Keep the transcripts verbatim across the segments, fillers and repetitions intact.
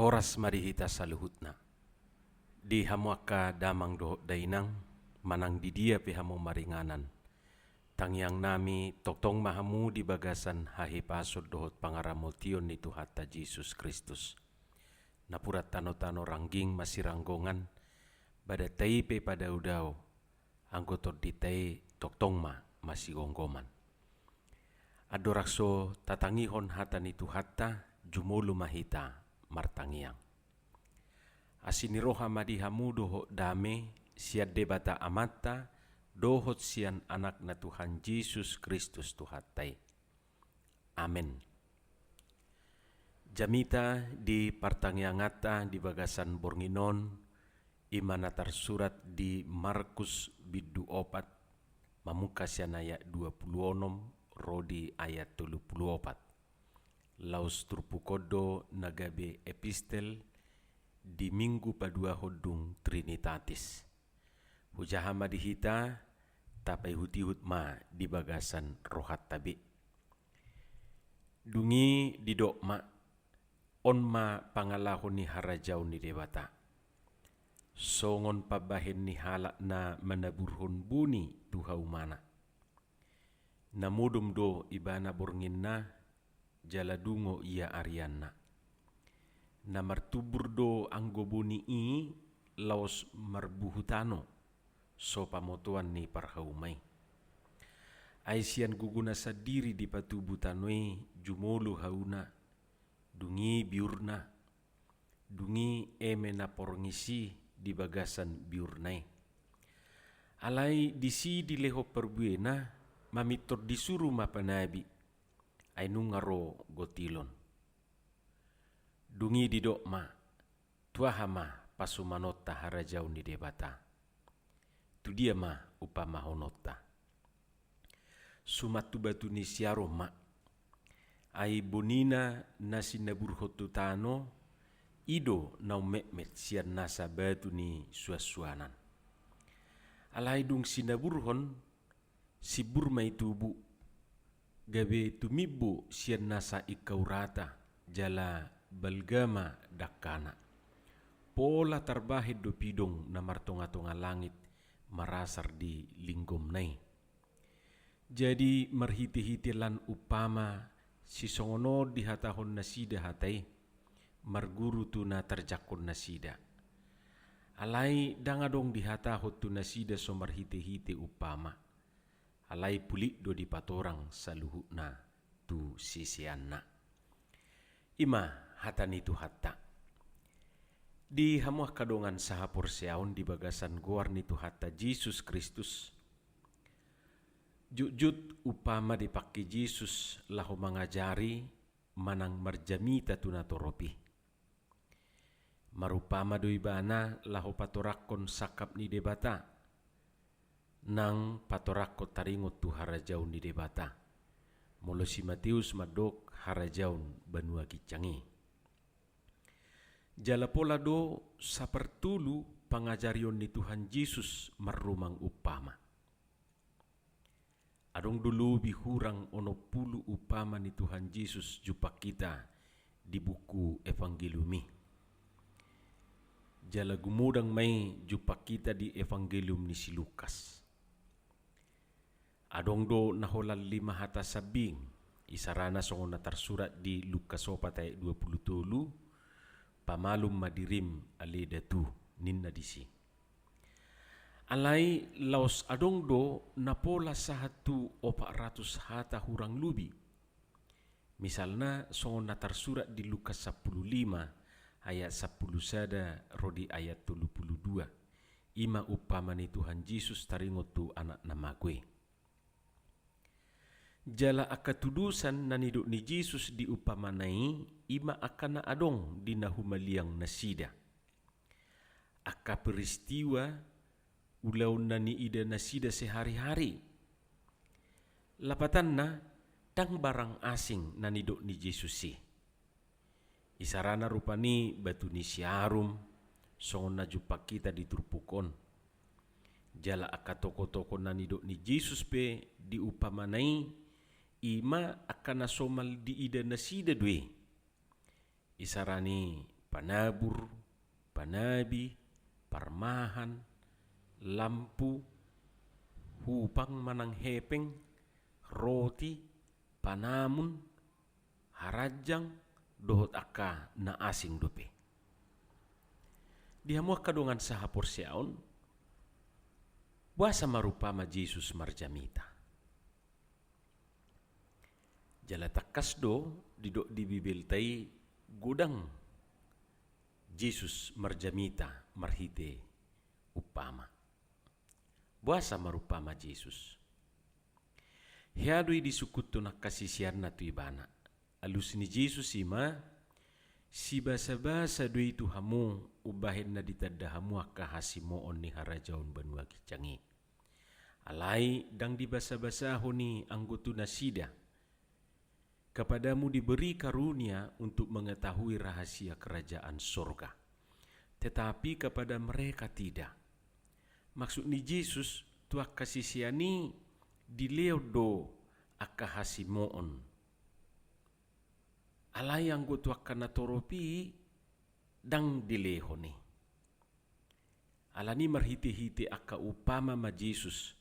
Horas ma di hita saluhutna. Di hamu angka damang dohot dainang, manang di dia pe hamu maringanan, tangiangnami tongtong ma hamu di bagasan hahipason dohot pangaramotion ni Tuhanta Jesus Kristus. Napuran tanotano rangging masiranggongan, badanta i pe padaodao, anggo tondinta i tongtong ma masigomgoman. Andorang so tatangihon hata ni Tuhanta, jumolo ma hita martangiang. Asi ni roha ma di hamu dohot dame sian Debata Amanta dohot sian Anakna Tuhan Jesus Kristus Tuhanta i. Amen. Jamita di partangianganta di bagasan borngin on, i ma na tarsurat di Markus bindu opat, mamungka sian ayat dua pulu onom ro di ayat tolu pulu opat. Laos turpuk on do na gabe epistel di Minggu paduahon dung Trinitatis. Hujaha ma di hita, tapaihutihut ma di bagasan rohanta be. Dung i didok ma, on ma pangalaho ni harajaon ni Debata. Songon pambahen ni halak na manaburhon boni tu haumana. Na modom do ibana bornginna, jala dungo ia arianna. Na martubur do anggo boni i laos marbuhu tano, so pamotoan ni parhauma i. Ai sian gogona sandiri dipatubu tano i jumolo hauna, dung i biurna, dung i eme na porngis i di bagasan biurna i. Alai disi dilehon parbuena, mamintor disuru ma panabi, ai nunga ro gotilon. Dung i didok ma, tu aha ma pasumanonta harajaon ni Debata? Tu dia ma umpamahononta? Suman tu batu ni siarum ma. Ai bonina na sinaburhon tu tano, i do na ummetmet sian nasa batu ni suansuanan. Alai dung sinaburhon, simbur ma i tubu, gabe tumimbo sian nasa ingkau rata, jala balga ma dangkana. Pola tarbahen do pidong na martongatonga langit marasar di linggomna i. Jadi marhitehite lan umpama sisongon on dihatahon nasida hata i, marguru tu na tarjangkon nasida. Alai ndang adong dihatahon tu nasida so marhitehite umpama. Alai pulik do dipatorang saluhutna tu siseanna. I ma hata ni Tuhanta. Di hamu angka dongan sahaporseaon di bagasan goar ni Tuhanta Jesus Kristus, jotjot umpama dipangke Jesus laho mangajari manang marjamita tu natorop i. Marumpama do ibana laho patorangkon sangkap ni Debata, nang patorangkon taringot tu harajaon ni Debata. Molo si Mateus mandok harajaon banua ginjang i. Jala pola do sapartolu pangajarion ni Tuhan Jesus marrumang umpama. Adong do lobi hurang onom pulu umpama ni Tuhan Jesus jumpang hita di buku Evangelium i. Jala gumodang ma i jumpang hita di Evangelium ni si Lukas. Adong do na holan lima hata sambing, isarana songon na tarsurat di Lukas opat ayat dua pulu tolu, pamalum ma dirim ale datu, ninna disi. Alai laos adong do na pola sahat tu opat ratus hata hurang lobi. Misalna songon na tarsurat di Lukas sampulu lima ayat sampulu sada ro di ayat tolu pulu dua. I ma umpama ni Tuhan Jesus taringot tu anak na mago i. Jala angka tudosan na nidok ni Jesus di umpamana i, i ma angka na adong di na humaliang nasida. Angka peristiwa ulaon na niida nasida sehari-hari. Lapatanna, ndang barang asing na nidok ni Jesus i. Isarana rupani batu ni siarum, songon na jumpang hita di turpuk on. Jala angka tokotokoh na nidok ni Jesus pe di umpamana i, i ma angka na somal diida nasida do i. Isarani panabur, panabi, parmahan, lampu, hupang manang hepeng, roti, panamun, haranjang, dohot angka na asing dope. Di hamu angka dongan sahaporseaon, boasa ma rupa ma Jesus marjamita? Jala tangkas do didok di Bibelta i godang Jesus marjamita marhite umpama. Boasa ma rupa ma Jesus? Hea do i disungkunhon angka siseanna tu ibana. Alus ni Jesus i ma, sibasabasa do i tu hamu umbahen na ditanda hamu angka hasimoon ni harajaon banua ginjang i. Alai ndang dibasabasahon i anggo tu nasida. Kepadamu diberi karunia untuk mengetahui rahasia kerajaan sorga. Tetapi kepada mereka tidak. Maksud ni Jesus, tu angka sisean i dilehon do angka hasimoon. Alai anggo tu angka natorop i ndang dilehon i. Alani marhite-hite angka umpama ma Jesus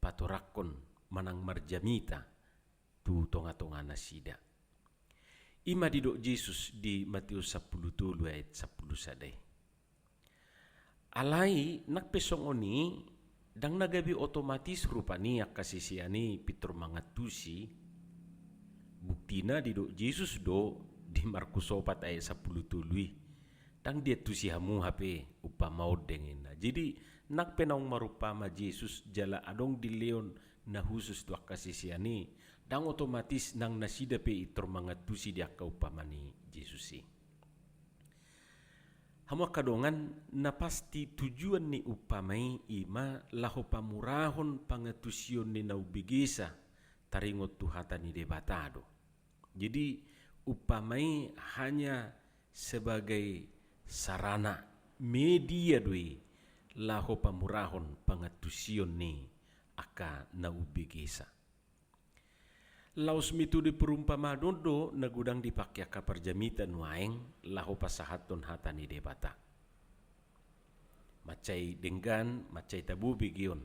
patorangkon manang marjamita tu tonga-tonga nasida. I ma didok Jesus di Matius sampulu tolu ayat sampulu sada i. Alai nang pe songon i, ndang na gabe otomatis rupani angka sisean i pintor mangantusi. Buktina didok Jesus do di Markus opat ayat sampulu tolu i, ndang diantusi hamu hape umpama on, ninna. Jadi nang pe naung marumpama Jesus jala adong dilehon na husus tu angka sisean i, ndang otomatis nang nasida pe pintor mangantusi di angka umpama ni Jesus i. Hamu angka dongan, na pasti tujuan ni umpama i i ma laho pamurahon pangantusion ni na umbegesa taringot tu hata ni Debata do. Jadi umpama i hanya sebagai sarana, media do i laho pamurahon pangantusion ni angka na umbegesa. Laos metode perumpamaan on do na godang dipake angka parjamita nuaeng laho pasahathon hata ni Debata. Mansai denggan, mansai tabo begeon.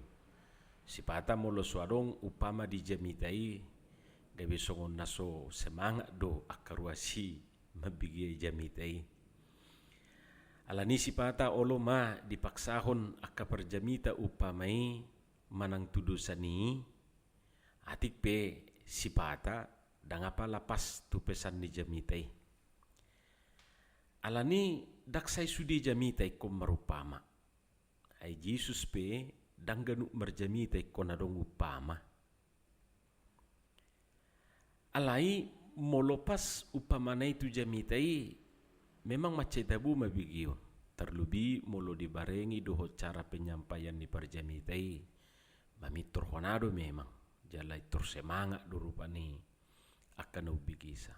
Sipata molo so adong umpama di jamita i, gabe songon na so semangat do angka ruas i mambege jamita i. Alani sipata olo ma dipaksahon angka parjamita umpama i manang tudosan i, atik pe sipata ndang apala pas tu pesan ni jamita i. Alani ndang sai sude jamita ingkon marumpama. Ai Jesus pe ndang ganup marjamita ingkon adong umpama. Alai molo pas umpamana i tu jamita i, memang mansai tabo ma begeon. Tarlobi molo dibarengi dohot cara penyampaian ni parjamita i, mamintorhon do memang, jala intor semangat do rupani angka na umbegesa.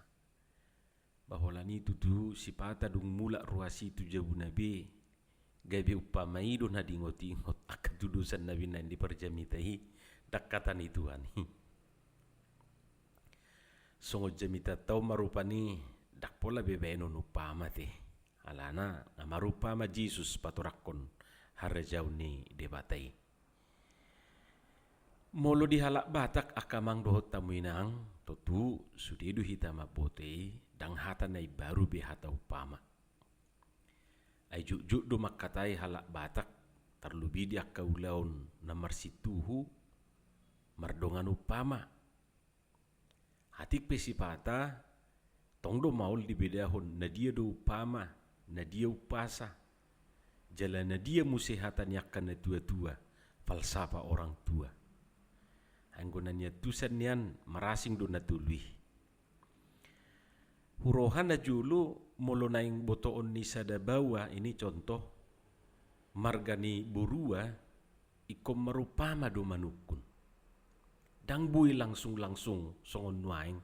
Ba holan i tutu sipata dung mulak ruas i tu jabuna be, gabe umpama i do na diingot-ingot, angka tudosan na binaen di parjamita i, ndang hata ni Tuhan i. Songon jamitanta on ma rupani, ndang pola be baenon umpama te. Alana nga marumpama Jesus patorangkon harajaon ni Debata i. Molo di halak Batak angka amang dohot hamu inang, tontu sude do hita mamboto i, ndang hata na imbaru be hata umpama. Ai jotjot do mangkatai halak Batak, tarlobi di angka ulaon na marsintuhu, mardongan umpama. Atik pe sipata, tong do maol dibedahon na dia do umpama, na dia umpasa, jala na dia muse hata ni angka na tua-tua, falsafah orang tua. Anggo na niantusan nian marasing do na tolu i. Huroha na jolo molo naeng botoon ni sada baoa, ini contoh, marga ni borua, ingkon marumpama do manungkun. Ndang boi langsung-langsung songon nuaeng.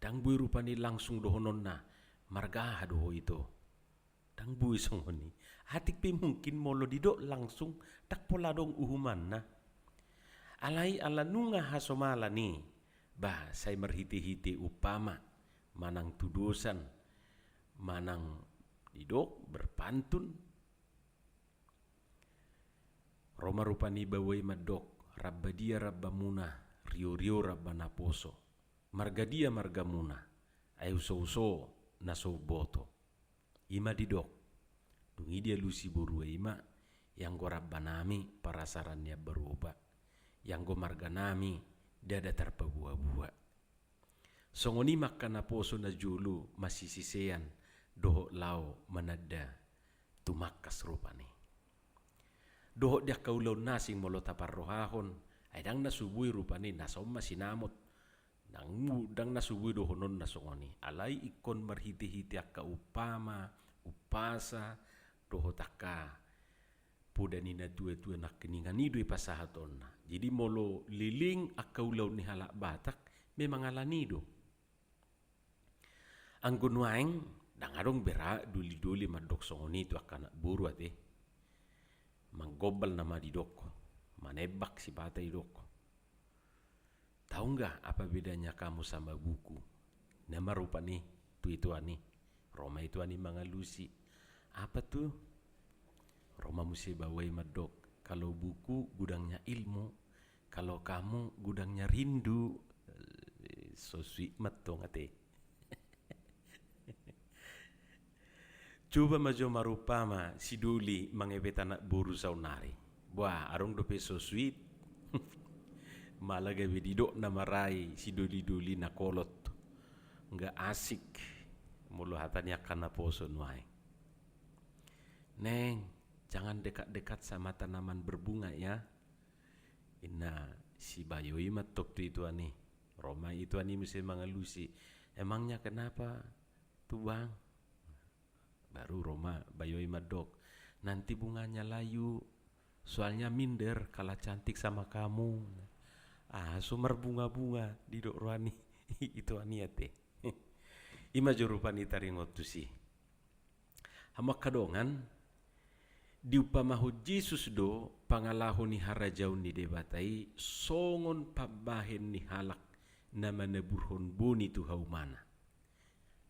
Ndang boi rupani langsung dohononna, marga aha do ho ito. Ndang boi songon i. Atik pe mungkin molo didok langsung, ndang pola adong uhumanna. Alai ala nunga hasomalan i, ba sai marhite-hite umpama, manang tudosan, manang Didok berpantun. Ro ma rupani baoa i mandok, ramba dia rambamuna, rio-rio ramba naposo. Marga dia margamuna, ai uso-uso na so umboto. I ma didok. Dung i dialusi borua i ma, ianggo rambanami parasaran ni ambaroba, ianggo marganami ndada tarpaboa-boa. Songon i ma angka naposo na jolo masisisean dohot laho mananda tumangkas rupani. Dohot di angka ulaon na asing molo taparrohahon, ai ndang na so boi rupani, na son ma sinamot. Ndang mu-, ndang na so boi dohononna songon i. Alai ingkon marhite-hite angka umpama, umpasa, dohot angka poda ni natua-tua nangkiningan i do ipasahatonna. Jadi molo leleng angka ulaon ni halak Batak, memang alani i do. Anggo nuaeng, ndang adong be ra doli-doli mandok songon i tu angka anak boru ate. Manggombal nama didok, manembak sipata didok. Tahu nggak apa bedanya kamu sama buku? Nama rupani tu ituan i. Ro ma ituan i mangalusi. Apa tuh? Ro ma muse baoa i mandok, kalau buku gudangnya ilmu, kalau kamu gudangnya rindu. Eh, so suit ma tong ate. Coba ma jo marumpama sidoli mangebet anak boru saonari. Boa, adong dope so suit. Mala gabe didok na marai sidoli-doli na kolot. Nggak asik. Molo hata ni angka naposo nuaeng. Neng, jangan dekat-dekat sama tanaman berbunga ya. Inna si baoa i ma tong tu ituan i. Ro ma ituan i muse mangalusi. Emangnya kenapa tuh bang? Baru ro ma baoa i mandok, nanti bunganya layu, soalnya minder kalah cantik sama kamu. Ah, so marbunga-bunga didok rohani ituan i ate. I ma jo rupani taringot tusi. Hamu angka dongan, diumpamahon Jesus do pangalaho ni harajaon ni Debata i songon pambahen ni halak na manaburhon boni tu haumana.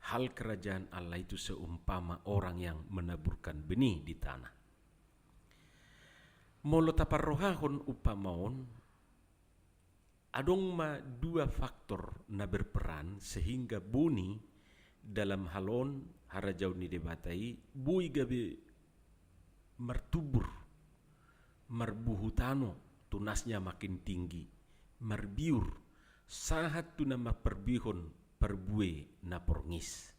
Hal kerajaan Allah itu seumpama orang yang menaburkan benih di tanah. Molo taparrohahon umpama on, adong ma dua faktor na berperan sehingga boni dalam hal on harajaon ni Debata i boi gabe martubur, marbuhu tano, tunasnya makin tinggi, marbiur, sahat tu na mamparbuehon parbue na porngis.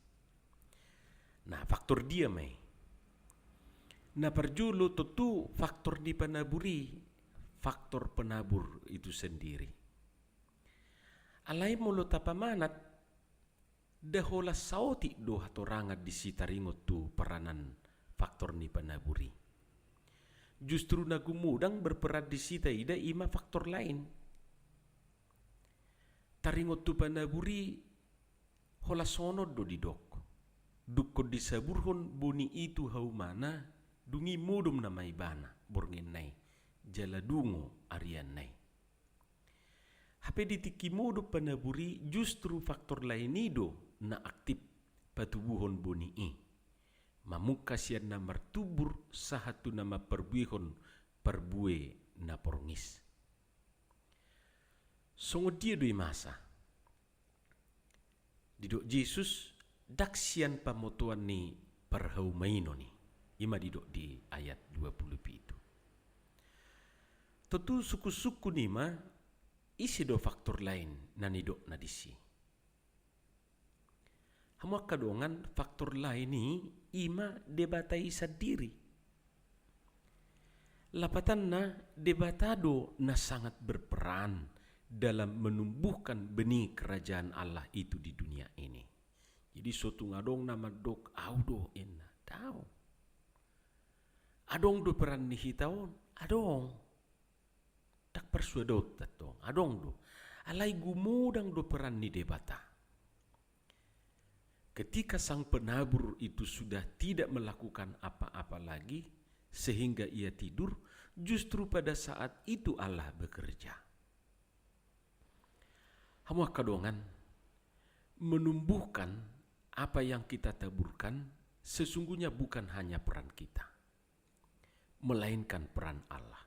Nah, faktor dia ma i. Na parjolo tontu faktor ni panabur i, faktor penabur itu sendiri. Alai molo tapamanat, nda holan saotik do hatorangan disi taringot tu peranan faktor ni panabur i. Justru na gumodang berperan disi taida i ma faktor lain. Taringot tu panabur i, holan songon on do didok. Dungkon disaburhon boni i tu haumana, dung i modom nama ibana borngin na i, jala dungo arian na i. Hape di tingki modom panabur i justru faktor lain i do na aktif patubuhon boni i. Mamungka sian na martubur sahat tu na mamparbuehon parbue na porngis. Songon dia do i masa? Didok Jesus, ndang sian pamotoan ni parhaumainon i. I ma didok di ayat dua puluh pitu. Tontu sungkun-sungkun i ma, ise do faktor lain na nidokna disi. Hamu angka dongan, faktor lain i, i ma Debata i sandiri. Lapatanna, Debata do na sangat berperan dalam menumbuhkan benih kerajaan Allah itu di dunia ini. Jadi so tung adong na mandok, au do, inna, dao. Adong do peran ni hita on, adong. Ndang parsuadaon tantong, adong do. Alai gumodang do peran ni Debata. Ketika sang penabur itu sudah tidak melakukan apa-apa lagi, sehingga ia tidur, justru pada saat itu Allah bekerja. Hamu angka dongan, menumbuhkan apa yang kita taburkan sesungguhnya bukan hanya peran kita, melainkan peran Allah.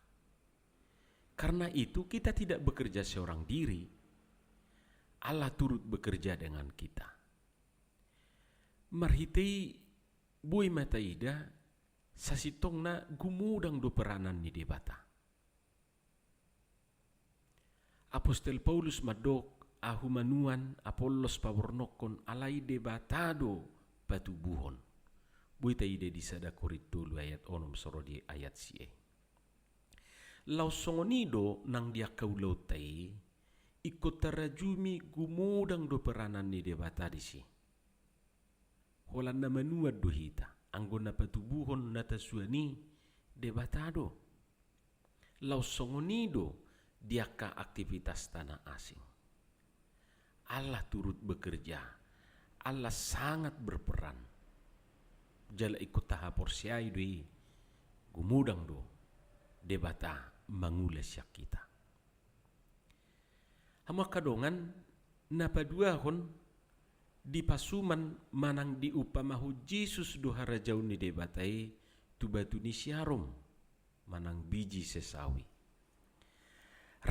Karena itu, kita tidak bekerja seorang diri. Allah turut bekerja dengan kita. Marhite i boi ma taida, sasintongna gumodang do peranan ni Debata. Apostel Paulus mandok, ahu manuan, Apollos pabornokkon, alai Debata do patubuhon. Boi taida di sada Korint tolu ayat onom soro di ayat sia i. Laos songon i do nang di angka ulaonta i, ingkon tarajumi gumodang do peranan ni Debata disi. Holan na manuan do hita, anggo na patubuhon na tasuan i Debata do. Laos songon i do di angka aktivitasta na asing. Allah turut bekerja, Allah sangat berperan. Jala ingkon tahaporseai do i, gumodang do Debata mangula sian hita. Hamu angka dongan, na paduahon, dipasuman manang diumpamahon Jesus do harajaon ni Debata i tu batu ni siarum manang biji sesawi.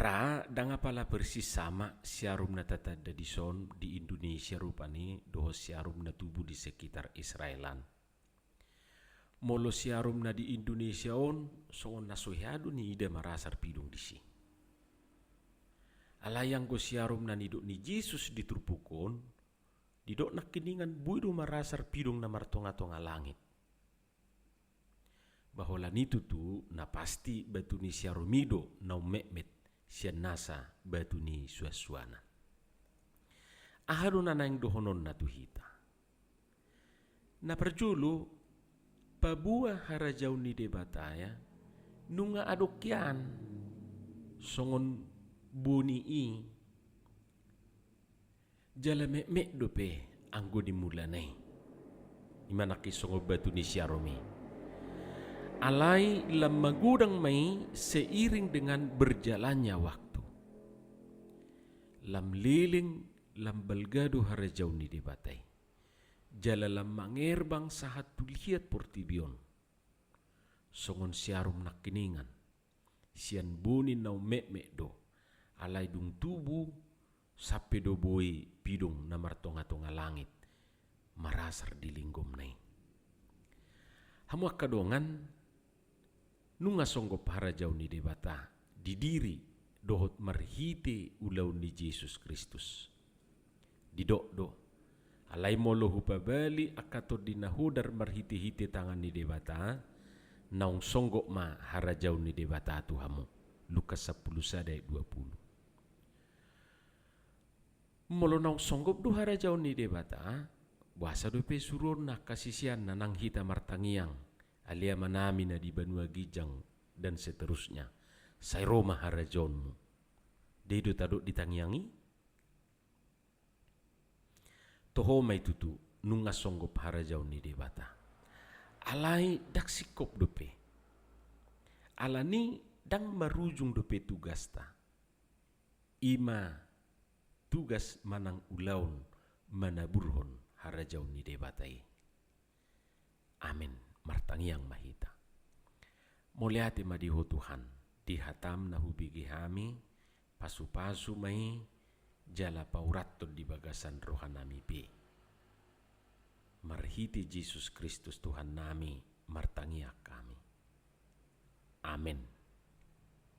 Ra ndang apala persis sama siarum na tatanda dison di Indonesia rupani dohot siarum na tubu di sekitar Israelan. Molo siarum na di Indonesia on, songon na so hea do niida marasar pidong disi. Alai anggo siarum na nidok ni Jesus di turpuk on, didok nangkiningan boi do marasar pidong na martongatonga langit. Ba holan i tutu na pasti batu ni siarum i do na ummetmet sian nasa batu ni suansuanan. Aha do na naeng dohononna tu hita? Na parjolo, paboa harajaon ni Debata i nunga adong hian songon boni i, jala metmet dope anggo di mulana i. I ma nangkin songon batu ni siarum i. Alai lam magodang ma i seiring dengan berjalannya waktu. Lam leleng, lam balga do harajaon ni Debata i. Jala lam mangerbang sahat tu liat portibi on. Songon siarum nangkiningan, sian boni na ummetmet do, alai dung tubu, sampe do boi pidong na martongatonga langit marasar di linggomna i. Hamu angka dongan, nunga songgop harajaon ni Debata di diri dohot marhite ulaon ni Jesus Kristus. Didok do, alai molo hupabali angka tondi na hodar marhitehite tangan ni Debata, naung songgop ma harajaon ni Debata tu hamu. Lukas sampulu sada ayat dua pulu. Molo naung songgop do harajaon ni Debata, boasa dope suruonna angka siseanna nang hita martangiang, ale Amanami na di banua ginjang, dan seterusnya. Sai ro ma harajaonmu. Dei do tadok di tangiang i? Toho ma i tutu, nunga songgop harajaon ni Debata. Alai ndang singkop dope. Alani ndang marujung dope tugasta. I ma tugas manang ulaon manaburhon harajaon ni Debata i. Amen. Martangiang ma hita. Mauliate ma di Ho Tuhan, di hataM na hubege hami, pasupasu ma i, jala paurathon di bagasan rohanami pe. Marhite Jesus Kristus Tuhannami, martangiang hami. Amen.